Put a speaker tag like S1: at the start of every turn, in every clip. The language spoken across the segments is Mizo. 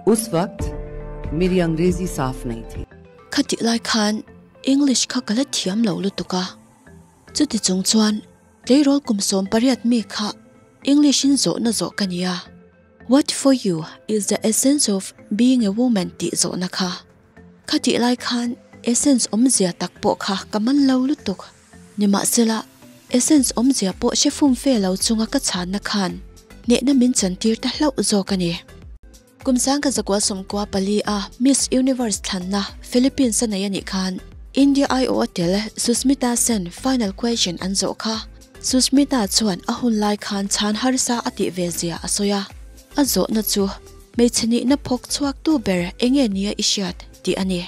S1: उस वक्त मेरी अंग्रेजी साफ नहीं थी
S2: Khati lai khan English kha ka la thiam lo lutuk a, chuti chung chuan tleirawl kum 18 mi kha English in zawhna zawh ka ni a, What for you is the essence of being a woman tih zawhna kha. Khatih lai khan essence awmzia tak pawh kha ka man lo lutuk. Nimahsela, essence awmzia pawh hre fum fe lo chunga ka chhanna khan hnehna min chantir ta hlauh zawk a ni. Kum 1994 a Miss Universe thlanna Philippines a nei a nih khan India aiawh a tel Sushmita Sen final question an zawh kha. Sushmita chuan a hun lai khan chhan harsa a tih ve zia a sawi a, a zawhna chu hmeichhe nihna phawk chhuaktu ber enge nia i hriat tih a ni.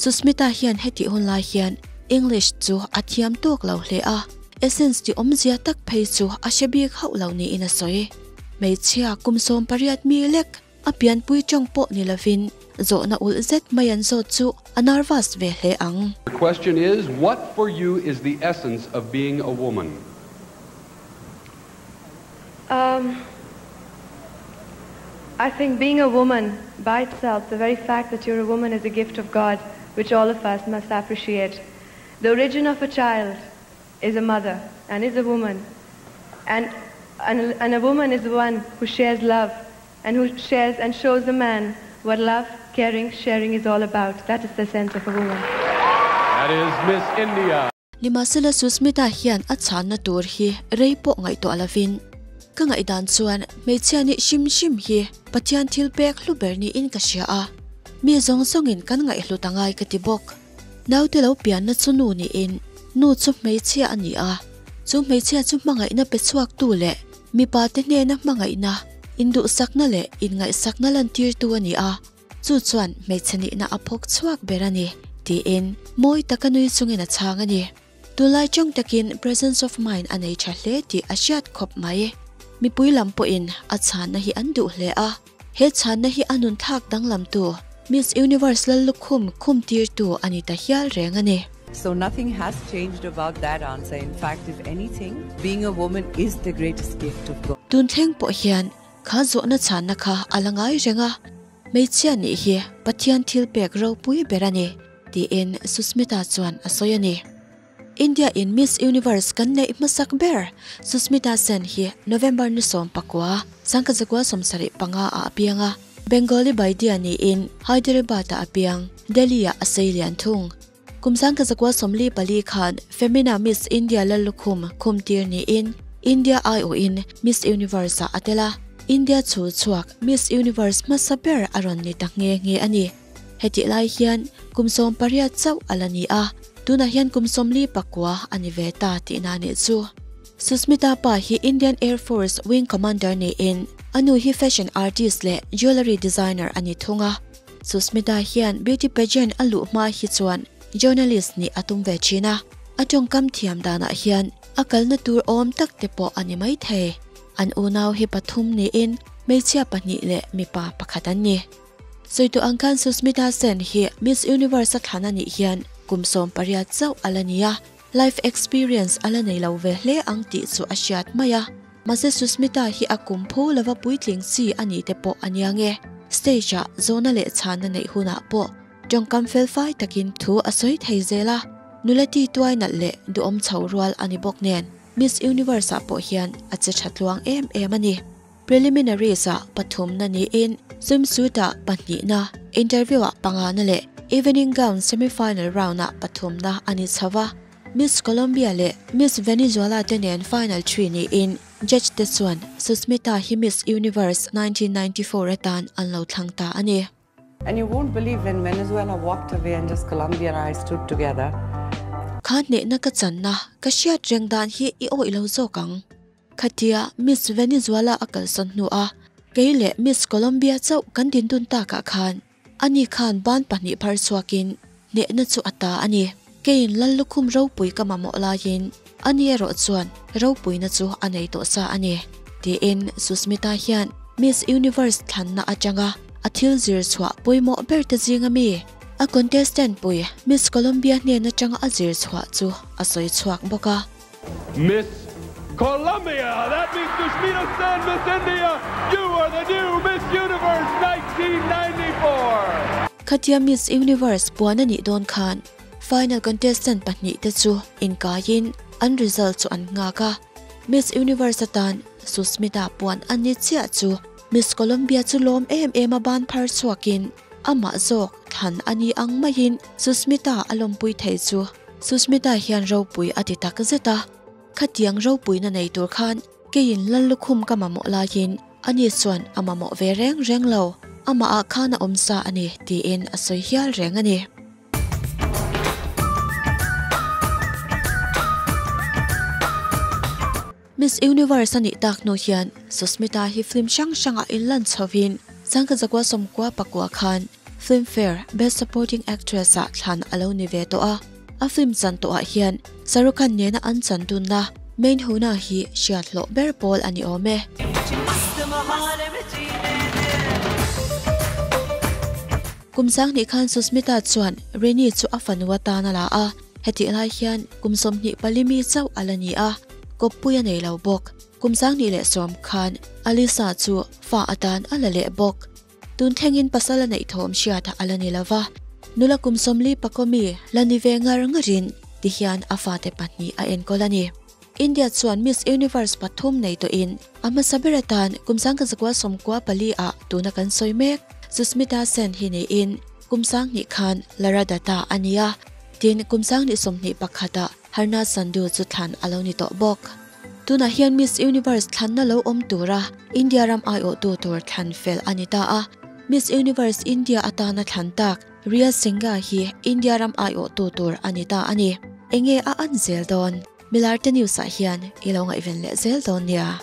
S2: Sushmita hian hetih hun lai hian English chu a thiam tawk lo hle a, essence ti awmzia tak phei chu a hre bik hauh lo niin a sawi. Hmeichhia kum 18 mi lek a pianpui tawng pawh ni lovin zawhna ulh zet mai an zawt chu a nervous ve hle ang.
S3: The question is, what for you is the essence of being a woman?
S4: Um, I think being a woman by itself, the very fact that you're a woman is a gift of God, which all of us must appreciate. The origin of a child is a mother and is a woman. And, and, and a woman is the one who shares love and who shares and shows a man what love, caring, sharing is all about. That is the sense of a woman.
S3: That is Miss India.
S2: Nimahsela Susmita hian a chhanna tur hi rei pawh ngaihtuah lovin, Ka ngaihdan chuan hmeichhia nih hrim hrim hi Pathian thil pek hlu ber niin ka hria a, mi zawng zawngin kan ngaihhlut a ngai ka ti bawk. Naute lo pianna chu nu niin nu chu hmeichhia a ni a, chu hmeichhia chu hmangaihna pe chhuaktu leh mipa te hnena hmangaihna, induhsakna leh inngaihsakna lantirtu a ni a, chu chuan hmeichhe nihna a phawk chhuak ber a ni, tiin mawi taka nui chungin a chhang a ni. Tunlai chawng takin presence of mind a nei tha hle tih a hriat khawp mai. Mipui lam pawhin a chhanna hi an duh hle a, he chhanna hi a nun thlak danglamtu Miss Universe Lallukhum khumtirtu a ni ta hial reng a ni.
S1: So nothing has changed about that answer, in fact if anything, being a woman is the greatest gift of God.
S2: Tun thleng pawh hian kha zawhna chhanna kha a la ngai reng a, hmeichhia nih hi Pathian thil pek ropui ber a ni, tiin Susmita chuan a sawi a ni. India in Miss Universe kan neih hmasak ber Susmita Sen hi November ni 19, 1975 ah a piang a, Bengali Baidya niin Hyderabad ah a piang, Delhi ah a sei lian thung. Kum 1944 khan Femina Miss India Lallukhum khumtir niin India aiawhin Miss Universe ah a tel a, India chhul chhuak Miss Universe hmasa ber a rawn ni ta nghe nghe a ni. Hetih lai hian kum 18 chauh a la ni a, tunah hian kum 49 a ni ve ta tihna nih chu. Susmita pa hi Indian Air Force Wing Commander niin a nu hi fashion artist leh jewellery designer a ni thung a. Susmita hian beauty pageant a luh hma hi chuan journalist nih a tum ve thin a, a tawngkam thiam danah hian a kalna tur awm tak te pawh a ni maithei. An unau hi pathum niin hmeichhia pahnih leh mipa pakhat an ni. Sawitu ang khan Susmita Sen hi Miss Universe a thlan a nih hian kum 18 chauh a la ni a, life experience a la nei lo ve hle ang tih chu a hriat mai a. Mahse Susmita hi a kum phu lova puitling chi a nih te pawh a nia nge, stage ah zawhna leh chhanna neih hunah pawh tawngkam felfai takin thu a sawi thei zel a, nula ti tuai nalh leh duhawm chho rual a ni bawk nen Miss Universe ah pawh hian a che tha tluang em em a ni. Preliminaries ah pathumna niin swimsuit ah pahnihna, interview ah pangana leh evening gown semi-final round ah pathumna a ni chho a. Miss Colombia leh Miss Venezuela te nen final three niin judge te chuan Susmita hi Miss Universe 1994 atan an lo thlang ta a ni.
S1: And you won't believe when Venezuela walked away and just Colombia and I stood together.
S2: Kha hnehna ka channa ka hriat reng dan hi i awih lo zawk ang. Khatia Miss Venezuela a kalsawn hnu a, kei leh Miss Colombia chauh kan din dun takah khan ani khan ban pahnih phar chhuakin hnehna chu a ta a ni. Keiin Lal lukhum ropui ka mamawh laiin ani erawh chuan ropuina chu a nei tawh sa a ni, tiin Susmita hian Miss Universe thlanna atanga a thil zir chhuah pawimawh ber te zinga mi a contestant pui Miss Colombia hnen atanga a zir chhuah chu a sawi chhuak bawk a.
S3: Miss. Colombia! That means Sushmita Sen, Miss India, you are the new Miss Universe 1994!
S2: Khatia Miss Universe puan a nih dawn khan final contestant pahnihte chu inkaiin an result chu an nghak a. Miss Universe atan Susmita puan a ni chiah chu Miss Colombia chu lawm em em a ban phar chhuakin amah zawk thlan a ni ang maiin Susmita a lawmpui thei chu Susmita hian ropui a ti tak zet a. Khatiang ropuina nei tur khan keiin lal lukhum ka mamawh laiin ani chuan a mamawh ve reng reng lo, amahah khan a awm sa a ni tiin a sawi hial reng a ni. Miss Universe a nih tak hnu hian Susmita hi film hrang hrangah inlan chhovin Sangkazakua sawmkua pakua khan Filmfare Best Supporting Actress ah thlan a lo ni ve tawh a, a film chan tawhah hian Shahrukh Khan nena an chan dunna Main Hoon-a hi hriat hlawh ber pawl a ni awm e. Kum sanghnih khan Susmita chuan Rini chu a fanu atan a la a, hetih lai hian kum 24 mi chauh a la ni a, kawppui a nei lo bawk. Kum 2010 khan Alisa chu fa atan a la leh bawk. Tun thlengin pasal a neih thawm hriat a la ni lo va, nula kum 40 pakaw mi la ni ve ngar ngarin ti hian a fate pahnih a enkawl a ni. India chuan Miss Universe pathum nei tawhin a hmasa ber atan kum 1994 ah tuna kan sawi mek Susmita Sen hi niin kum 2000 khan Lara Dutta a ni a, tin kum 2021 ah Harnaaz Sandhu chu thlan a lo ni tawh bawk. Tunah hian Miss Universe thlanna lo awm tura India ram aiawhtu tur thlan fel a ni ta a, Miss Universe India atana thlan tak Rhea Singha hi India ram aiawhtu tur a ni ta a ni. Enge a an zel dawn? Milarte News ah hian i lo ngaihven leh zel dawn nia.